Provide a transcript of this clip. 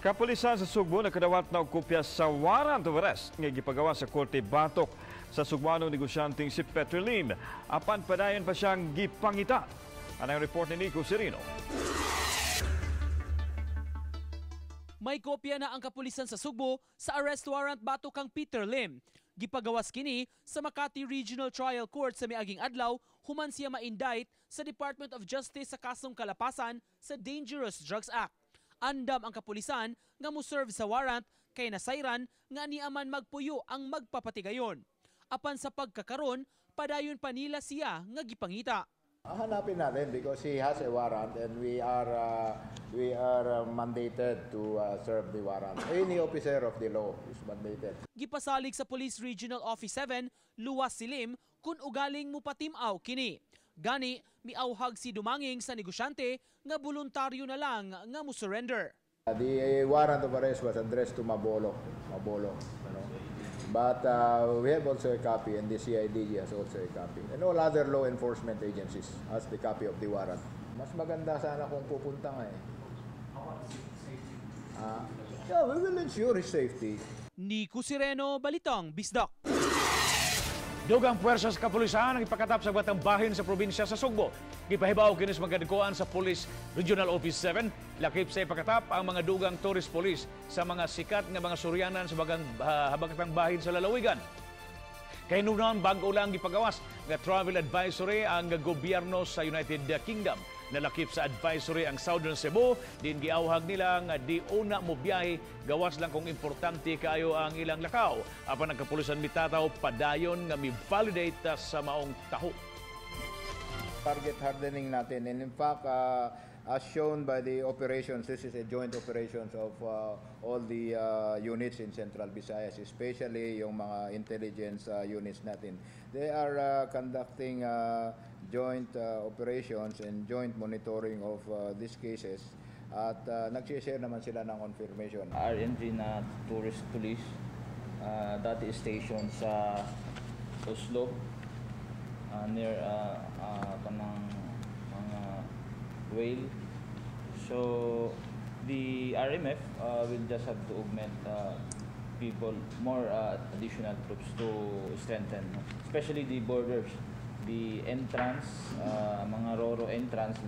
Kapulisan sa Sugbo nakadawat na og kopya sa warrant of arrest nga gipagawa sa korte batok sa Sugbuanong negosyanteng si Peter Lim. Apan padayon pa siyang gipangita. Anang report ni Nico Serino. May kopya na ang kapulisan sa Sugbo sa arrest warrant batok kang Peter Lim. Gipagawas kini sa Makati Regional Trial Court sa miaging adlaw human siya ma-indict sa Department of Justice sa kasong kalapasan sa Dangerous Drugs Act. Andam ang kapulisan nga mo-serve sa warrant kay nasayran nga niaman magpuyo ang magpapatigayon. Apan sa pagkakaron, padayon pa nila siya nga gipangita. Hanapin natin because he has a warrant and we are mandated to serve the warrant. Any officer of the law is mandated. Gipasalig sa Police Regional Office 7, luwas si Lim kung ugaling mupatimaw kini. Gani, miauhag si Dumanging sa negosyante nga voluntaryo na lang nga mo surrender. The warrant of arrest was addressed to Mabolo. Mabolo, you know. But we have also a copy and the CIDG has also a copy. And all other law enforcement agencies has the copy of the warrant. Mas maganda sana kung pupunta nga eh. Yeah, we will ensure his safety. Nico Sireno, Balitang Bisdak. Dugang puwersa sa kapulisan ang ipakatap sa batang bahin sa probinsya sa Sugbo. Gipahibaw kini sa magadikoan sa Police Regional Office 7, lakip sa ipakatap ang mga dugang tourist police sa mga sikat nga mga suryanan sa bagang habagatang bahin sa lalawigan. Kay nunon bag-o lang gipagawas nga travel advisory ang gobyerno sa United Kingdom. Nalakip sa advisory ang Southern Cebu, din giawhag nila nga di una mo biyahe gawas lang kung importante kaayo ang ilang lakaw. Apan ang kapulisan mitataw padayon nga mi-validate sa maong taho. Target hardening natin, and in fact, as shown by the operations, this is a joint operations of all the units in Central Visayas, especially yung mga intelligence units natin. They are conducting joint operations and joint monitoring of these cases at nag-share naman sila ng confirmation. RNG na tourist police dati station sa Oslob, near kanang mga whale. So the RMF will just have to augment people, more additional troops to strengthen, no? Especially the borders, the entrance, mga Roro entrance.